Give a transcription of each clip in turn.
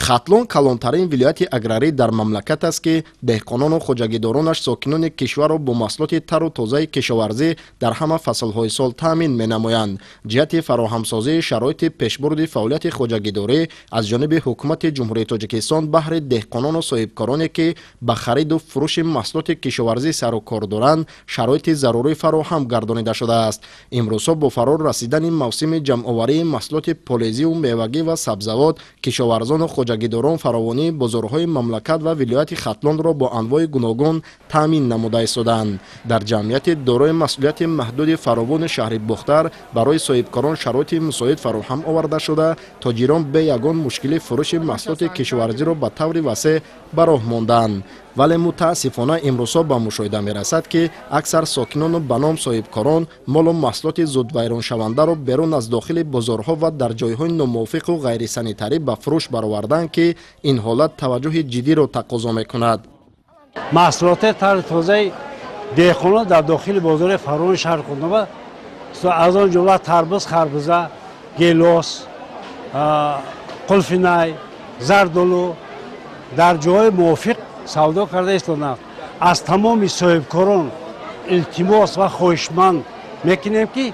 Хатлон калонтарин вилояти аграрӣ дар мамлакат аст, ки деҳқонону хоҷагидоронаш сокинони кишварро бо маҳсулоти тару тозаи кишоварзӣ дар ҳама фаслҳои сол таъмин менамоянд. Ҷиҳати фароҳамсозии шароити пешбурди фаъолияти хоҷагидорӣ аз ҷониби Ҳукумати Ҷумҳурии Тоҷикистон баҳри деҳқонону соҳибкороне, ки ба хариду фурӯши маҳсулоти кишоварзӣ сару кор доранд, шароити зарурӣ фароҳам гардонида шудааст. Имрӯзҳо бо фарор расидани мавсими ҷамъоварии маҳсулоти полезию мевагӣ ва сабзавот, кишоварзону хоҷагидорон фаровонии бозорҳои мамлакат ва вилояти Хатлонро бо анвои гуногун таъмин намуда истодаанд. Дар ҷамъияти дорои масъулияти маҳдуди «Фаровони» шаҳри Бохтар барои соҳибкорон шароити мусоид фароҳам оварда шуда, тоҷирон бе ягон мушкилӣ фурӯши маҳсулоти кишоварзиро ба таври васеъ ба роҳ мондаанд. Вале мутаассифона, имрӯзҳо ба мушоҳида мерасад, ки аксар сокинону ба ном соҳибкорон молу маҳсулоти зудвайроншавандаро берун аз дохили бозорҳо ва дар ҷойҳои номувофиқу ғайрисанитарӣ ба фурӯш бароварданд, ки ин ҳолат таваҷҷӯҳи ҷиддиро тақозо мекунад. Маҳсулоти тару тозаи деҳқонон дар дохили бозори Фаровони шаҳри Қуртноба, аз он ҷумла тарбуз, харбуза, гелос, қулфинай, зардолу дар ҷойҳои мувофиқ савдо карда истоданд. Аз тамоми соҳибкорон илтимос ва хоҳишманд мекунем, ки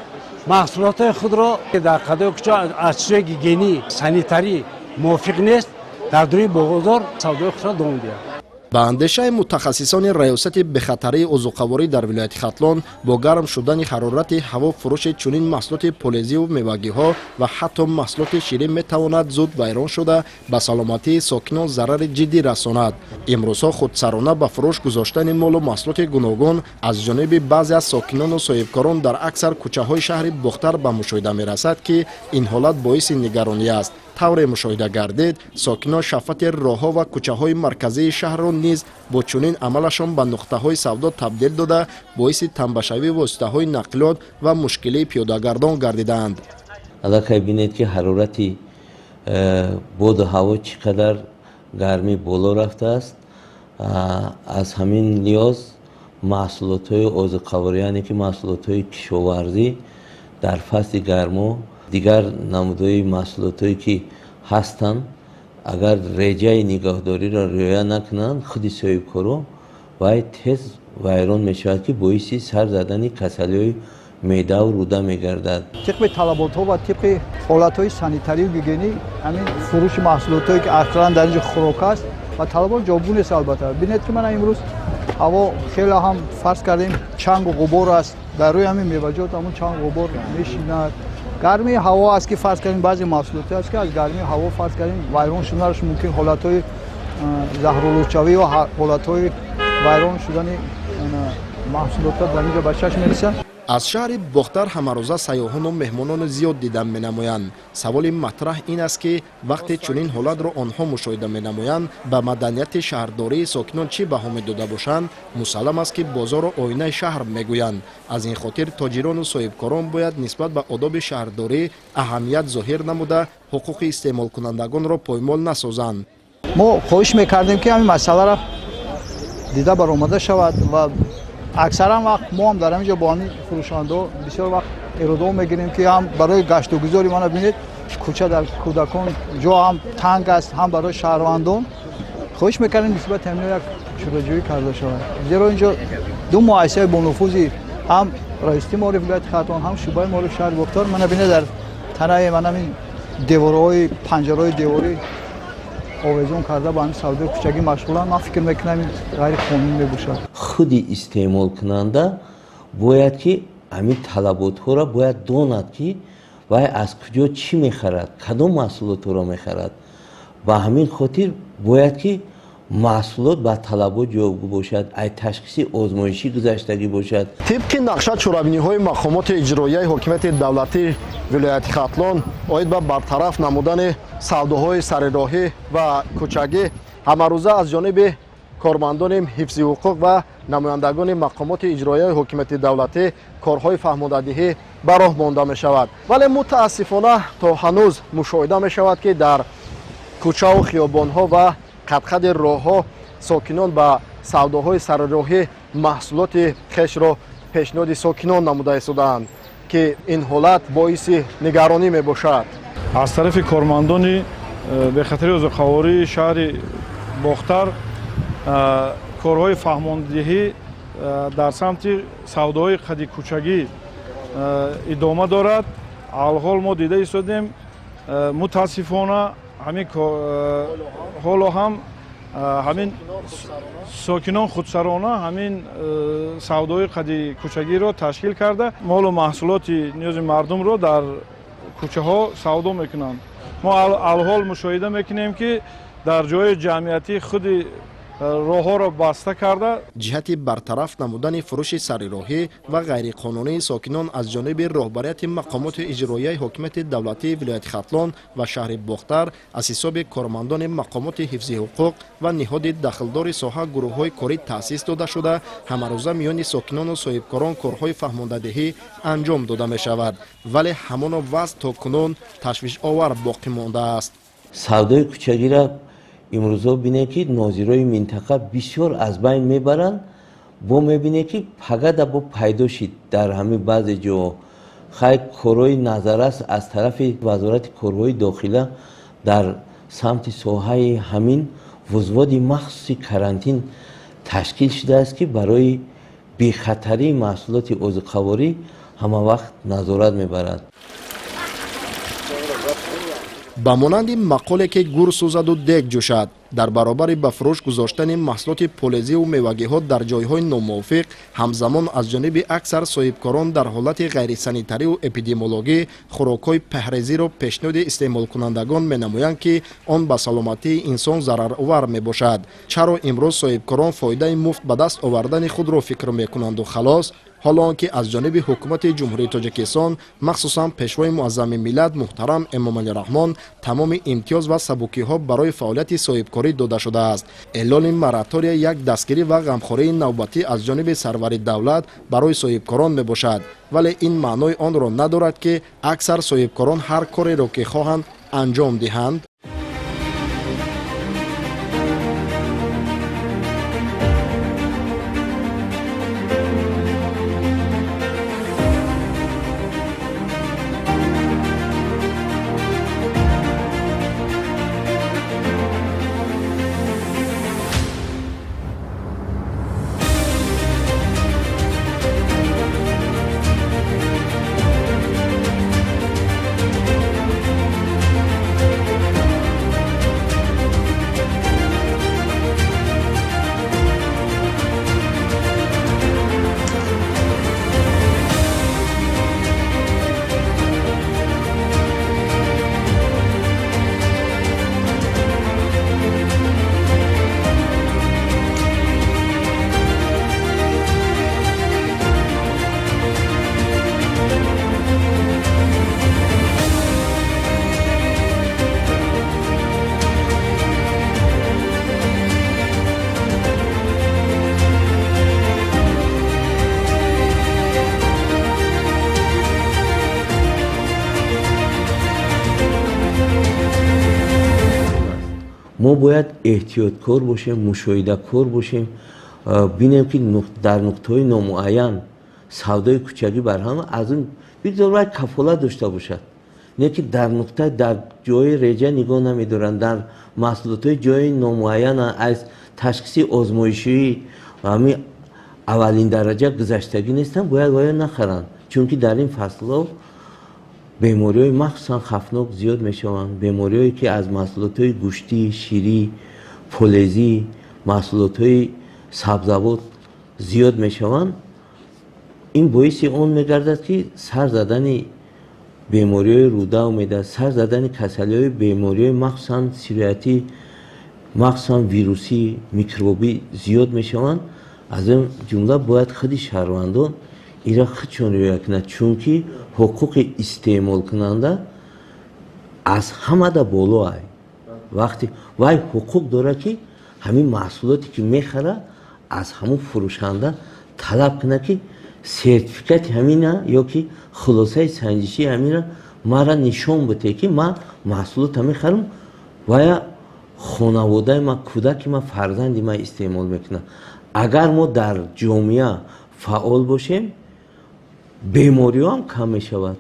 маҳсулотҳои худро дар қадои кӯча аз чизои гигиенӣ, санитарӣ мувофиқ нест, дар дуруни бозор савдои худро давом диҳанд. Ба андешаи мутахассисони Раёсати бехатарии озуқаворӣ дар вилояти Хатлон, бо гарм шудани ҳарорати ҳаво фурӯши чунин маҳсулоти полезиву мевагиҳо ва ҳатто маҳсулоти ширин метавонад зуд вайрон шуда, ба саломатии сокинон зарари ҷиддӣ расонад. Имрӯзҳо худсарона ба фурӯш гузоштани молу маҳсулоти гуногун аз ҷониби баъзе аз сокинону соҳибкорон дар аксар кӯчаҳои шаҳри Бохтар ба мушоҳида мерасад, ки ин ҳолат боиси нигаронӣ аст. Тавре мушоҳида гардид, сокинон шафати роҳҳо ва кӯчаҳои марказии шаҳрро низ бо чунин амалашон ба нуқтаҳои савдо табдил дода, боиси тамбашавии воситаҳои нақлиёт ва мушкилии пиёдагардон гардидаанд. Аллакай бинед, ки ҳарорати боду ҳаво чӣ қадар гармӣ боло рафтааст. Аз ҳамин лиҳоз маҳсулотҳои озуқаворӣ, яъне ки маҳсулотҳои кишоварзӣ дар фасли гармо, дигар намудҳои маҳсулотҳое ки ҳастанд, агар реҷаи нигаҳдориро риоя накунанд худи соҳибкоро, вай тез вайрон мешавад, ки боиси сар задани касалиҳои меъдаву рӯда мегардад. Тибқи талаботҳо ва тибқи ҳолатҳои санитарию гигиенӣ ҳамин фурӯши маҳсулотҳое, ки ахиран дар инҷо хӯрок аст, ба талабот ҷавобгӯ нест. Албатта, бинед, ки мана имрӯз ҳаво хеле ҳам, фарз кардем, чангу ғубор аст. Дар рӯи ҳамин меваҷот ҳамун чангу ғубор мешинад. Гармии ҳаво аст, ки, фарз кардем, баъзе маҳсулоте аст, ки аз гармии ҳаво, фарз кардем, вайрон шуданаш мумкин, ҳолатҳои заҳролудшавӣ ё ҳолатҳои вайрон шудани маҳсулотҳо дар инҷо ба чашм мерасад. Аз шаҳри Бохтар ҳамарӯза сайёҳону меҳмонони зиёд дидан менамоянд. Саволи матраҳ ин аст, ки вақте чунин ҳолатро онҳо мушоҳида менамоянд, ба маданияти шаҳрдории сокинон чӣ баҳо медода бошанд? Мусаллам аст, ки бозорро оинаи шаҳр мегӯянд. Аз ин хотир тоҷирону соҳибкорон бояд нисбат ба одоби шаҳрдорӣ аҳамият зоҳир намуда, ҳуқуқи истеъмолкунандагонро поймол насозанд. Мо хоҳиш мекардем, ки ҳамин масъаларо дида баромада шавад ва аксаран вақт мо ҳам дар ҳамин ҷо бо ҳамин фурӯшандаҳо бисёр вақт эродҳо мегирем, ки ҳам барои гаштугузори, мана бинед, кӯча дар кӯдакон ҷо ҳам танг аст, ҳам барои шаҳрвандон. Хоҳиш мекардем, нисбати ҳамино як чораҷӯӣ карда шавад, зеро инҷо ду муассисаи бонуфузи, ҳам раёсати маориф вилояти Хатлон, ҳам шӯъбаи маориф шаҳри Бохтар, мана бинед, дар танаи мана ҳамин деворҳои панҷараҳои деворӣ овезон карда, ба ҳамин савдои кӯчагӣ машғуланд. Ман фикр мекунам, ин ғайриқонунӣ мебошад. Худи истеъмолкунанда бояд ки ҳамин талаботҳоро бояд донад, ки вай аз куҷо чӣ мехарад, кадом маҳсулотҳоро мехарад. Ба ҳамин хотир бояд ки маҳсулот ба талабот ҷавобгӯ бошад, ай ташхиси озмоишӣ гузаштагӣ бошад. Тибқи нақша, чорабиниҳои мақомоти иҷроияи ҳокимияти давлатии вилояти Хатлон оид ба бартараф намудани савдоҳои сарироҳӣ ва кӯчагӣ ҳамарӯза аз ҷониби кормандони ҳифзи ҳуқуқ ва намояндагони мақомоти иҷроияи ҳокимияти давлатӣ корҳои фаҳмодадиҳӣ ба роҳ монда мешавад. Вале мутаассифона, то ҳанӯз мушоҳида мешавад, ки дар кӯчаву хиёбонҳо ва қадқади роҳҳо сокинон ба савдоҳои сарироҳӣ маҳсулоти хешро пешниҳоди сокинон намуда истодаанд, ки ин ҳолат боиси нигаронӣ мебошад. Аз тарафи кормандони Бехатарии озуқавории шаҳри Бохтар корҳои фаҳмондиҳӣ дар самти савдоҳои қади кӯчагӣ идома дорад. Алҳол мо дида истодем, мутаассифона, ҳамин ҳоло ҳам ҳамин сокинон худсарона ҳамин савдои қади кӯчагиро ташкил карда, молу маҳсулоти ниёзи мардумро дар кӯчаҳо савдо мекунанд. Мо алҳол мушоҳида мекунем, ки дар ҷои ҷамъиятӣ худи роҳҳоро баста карда. Ҷиҳати бартараф намудани фурӯши сарироҳӣ ва ғайриқонунии сокинон аз ҷониби роҳбарияти мақомоти иҷроияи ҳокимияти давлатии вилояти Хатлон ва шаҳри Бохтар аз ҳисоби кормандони мақомоти ҳифзи ҳуқуқ ва ниҳоди дахлдори соҳа гурӯҳҳои корӣ таъсис дода шуда, ҳамарӯза миёни сокинону соҳибкорон корҳои фаҳмондадиҳӣ анҷом дода мешавад, вале ҳамоно вазъ то кунун ташвишовар боқӣ мондааст. Савдои кӯчагиро имрӯзҳо бинед, ки нозирои минтақа бисёр аз байн мебаранд. Бо мебинед, ки пагада бо пайдо шид дар ҳамин баъзе ҷоҳо. Хай, корҳои назаррас аз тарафи Вазорати корҳои дохила дар самти соҳаи ҳамин взводи махсуси карантин ташкил шудааст, ки барои бехатарии маҳсулоти озуқаворӣ ҳама вақт назорат мебарад. Ба монанди мақоле, ки гур сӯзаду дег ҷӯшад, дар баробари ба фурӯш гузоштани маҳсулоти полезиву мевагиҳо дар ҷойҳои номувофиқ, ҳамзамон аз ҷониби аксар соҳибкорон дар ҳолати ғайрисанитариву эпидемиологӣ хӯрокҳои паҳрезиро пешниҳоди истеъмолкунандагон менамоянд, ки он ба саломатии инсон зараровар мебошад. Чаро имрӯз соҳибкорон фоидаи муфт ба даст овардани худро фикр мекунанду халос, ҳоло он ки аз ҷониби ҳукумати Ҷумҳурии Тоҷикистон, махсусан Пешвои муаззами миллат муҳтарам Эмомалӣ Раҳмон, тамоми имтиёз ва сабукиҳо барои фаъолияти соҳибкорӣ дода шудааст? Эълони моратория як дастгирӣ ва ғамхории навбатӣ аз ҷониби сарвари давлат барои соҳибкорон мебошад, вале ин маънои онро надорад, ки аксар соҳибкорон ҳар кореро ки хоҳанд, анҷом диҳанд. Мо бояд эҳтиёткор бошем, мушоҳидакор бошем, бинем, ки дар нуқтаҳои номуайян савдои кӯчагӣ барҳама аз он бигзор вай кафолат дошта бошад, не ки дар нуқта, дар ҷои реҷа нигоҳ намедоранд, дар маҳсулотҳои ҷои номуайян аз ташхиси озмоишии ҳамин аввалин дараҷа гузаштагӣ нестанд, бояд вая нахаранд, чунки дар ин фаслҳо бемориҳои махсусан хавфнок зиёд мешаванд, бемориҳое ки аз маҳсулотҳои гӯштӣ, ширӣ, полезӣ, маҳсулотҳои сабзавот зиёд мешаванд. Ин боиси он мегардад, ки сар задани бемориҳои рӯдау меъда, сар задани касалиҳои бемориҳои махсусан сироятӣ, махсусан вирусӣ, микробӣ зиёд мешаванд. Аз ин ҷумла бояд худи шаҳрвандон ира худшон риоя кунад, чунки ҳуқуқи истеъмолкунанда аз ҳамада боло ай. Вақте вай ҳуқуқ дорад, ки ҳамин маҳсулоте ки мехарад, аз ҳамун фурӯшанда талаб кунад, ки сертификати ҳамина ё ки хулосаи санҷишии ҳамина мара нишон бите, ки ман маҳсулота мехарам, вая хонаводаи ман, кӯдаки ман, фарзанди ман истеъмол мекунад. Агар мо дар ҷомеа фаъол бошем, бемориҳо ҳам кам мешавад.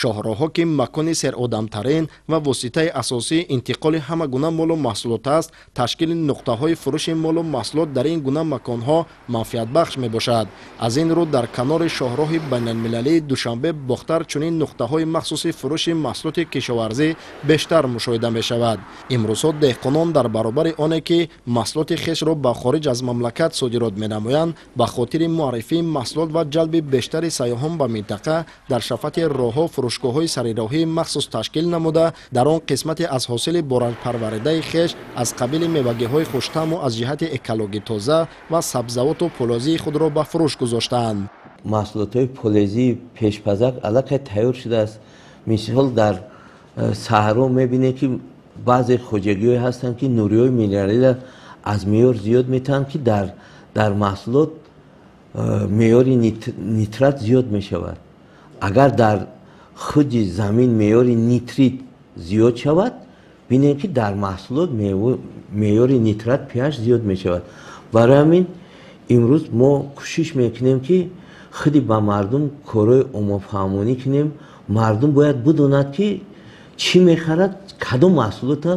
Шоҳроҳҳо, ки макони серодамтарин ва воситаи асосии интиқоли ҳама гуна молу маҳсулот аст, ташкили нуқтаҳои фурӯши молу маҳсулот дар ин гуна маконҳо манфиатбахш мебошад. Аз ин рӯ, дар канори шоҳроҳи байналмилалии Душанбе Бохтар чунин нуқтаҳои махсуси фурӯши маҳсулоти кишоварзӣ бештар мушоҳида мешавад. Имрӯзҳо деҳқонон дар баробари оне ки маҳсулоти хешро ба хориҷ аз мамлакат содирот менамоянд, ба хотири муаррифии маҳсулот ва ҷалби бештари сайёҳон ба минтақа дар шафати роҳҳо фурӯшгоҳҳои сарироҳии махсус ташкил намуда, дар он қисмате аз ҳосили боранҷпарваридаи хеш аз қабили мевагиҳои хуштаъму аз ҷиҳати экологӣ тоза ва сабзавоту полозии худро ба фурӯш гузоштаанд. Маҳсулотҳои полезии пешпазак аллакай тайёр шудааст. Мисол, дар саҳро мебинед, ки баъзе хоҷагиҳое ҳастанд, ки нуриҳои минералиро аз меъёр зиёд метаҳанд, ки дар маҳсулот меъёри нитрат зиёд мешавад. Агар дар худи замин меъёри нитрит зиёд шавад, бинед, ки дар маҳсулот меъёри нитрат pH зиёд мешавад. Барои ҳамин имрӯз мо кӯшиш мекунем, ки худи ба мардум корҳои оммафаҳмонӣ кунем. Мардум бояд бидонад, ки чӣ мехарад, кадом маҳсулота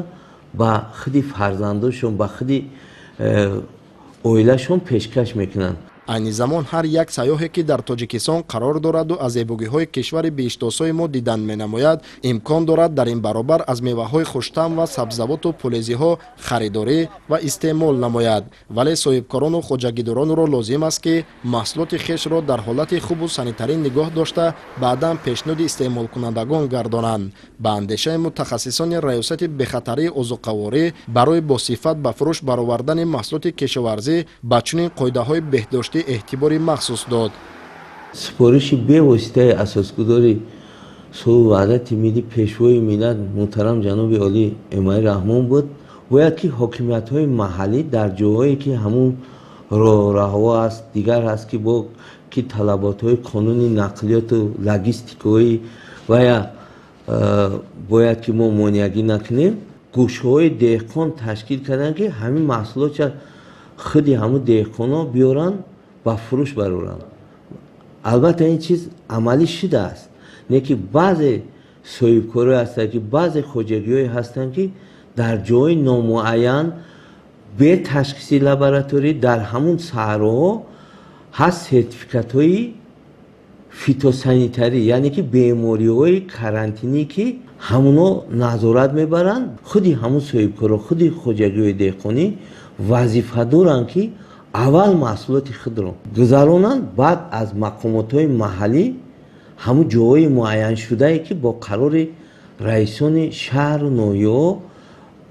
ба худи фарзандошон, ба худи оилашон пешкаш мекунанд. Айни замон ҳар як сайёҳе, ки дар Тоҷикистон қарор дораду аз зебогиҳои кишвари биҳиштосои мо дидан менамояд, имкон дорад дар ин баробар аз меваҳои хуштаъм ва сабзавоту полезиҳо харидорӣ ва истеъмол намояд. Вале соҳибкорону хоҷагидоронро лозим аст, ки маҳсулоти хешро дар ҳолати хубу санитарӣ нигоҳ дошта, баъдан пешниҳоди истеъмолкунандагон гардонанд. Ба андешаи мутахассисони Раёсати бехатарии озуқаворӣ, барои босифат ба фурӯш баровардани маҳсулоти кишоварзӣ ба чунин қоидаҳои беҳдоштӣ эътибори махсус дод. Супориши бевоситаи Асосгузори сулҳу ваҳдати миллӣ, Пешвои миллат, муҳтарам ҷаноби олӣ Эмомалӣ Раҳмон буд. Бояд ки ҳокимиятҳои маҳаллӣ дар ҷоҳое, ки ҳамун роҳраҳо аст, дигар аст, ки бо ки талаботҳои қонуни нақлиёту логистикаҳои вая бояд ки мо монеагӣ накунем, гӯшаҳои деҳқон ташкил карданд, ки ҳамин маҳсулотша худи ҳамун деҳқонҳо биёранд, ба фурӯш бароранд. Албатта, ин чиз амалӣ шудааст, не ки баъзе соҳибкорое ҳастанд, ки баъзе хоҷагиҳое ҳастанд, ки дар ҷои номуайян, бе ташхиси лабораторӣ, дар ҳамун саҳроҳо ҳаст сертификатҳои фитосанитарӣ, яъне ки бемориҳои карантинӣ, ки ҳамуно назорат мебаранд. Худи ҳамун соҳибкоро, худи хоҷагиҳои деҳқонӣ вазифа доранд, ки аввал маҳсулоти худро гузаронанд, баъд аз мақомотҳои маҳаллӣ ҳамун ҷоҳои муайяншудае, ки бо қарори раисони шаҳру ноҳияҳо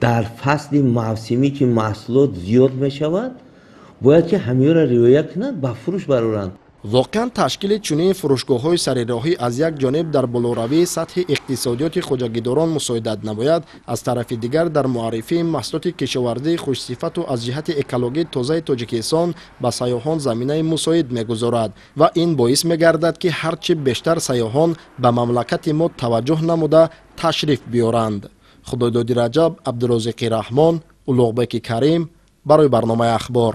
дар фасли мавсимӣ, ки маҳсулот зиёд мешавад, бояд ки ҳамиёро риоя кунанд, ба фурӯш бароранд. Воқеан, ташкили чунин фурӯшгоҳҳои сарироҳӣ аз як ҷониб дар болоравии сатҳи иқтисодиёти хоҷагидорон мусоидат намояд, аз тарафи дигар дар муаррифии маҳсулоти кишоварзии хушсифату аз ҷиҳати экологӣ тозаи Тоҷикистон ба сайёҳон заминаи мусоид мегузорад ва ин боис мегардад, ки ҳар чӣ бештар сайёҳон ба мамлакати мо таваҷҷӯҳ намуда, ташриф биёранд. Худойдоди Раҷаб, Абдурозиқи Раҳмон, Улуғбеки Карим барои барномаи «Ахбор».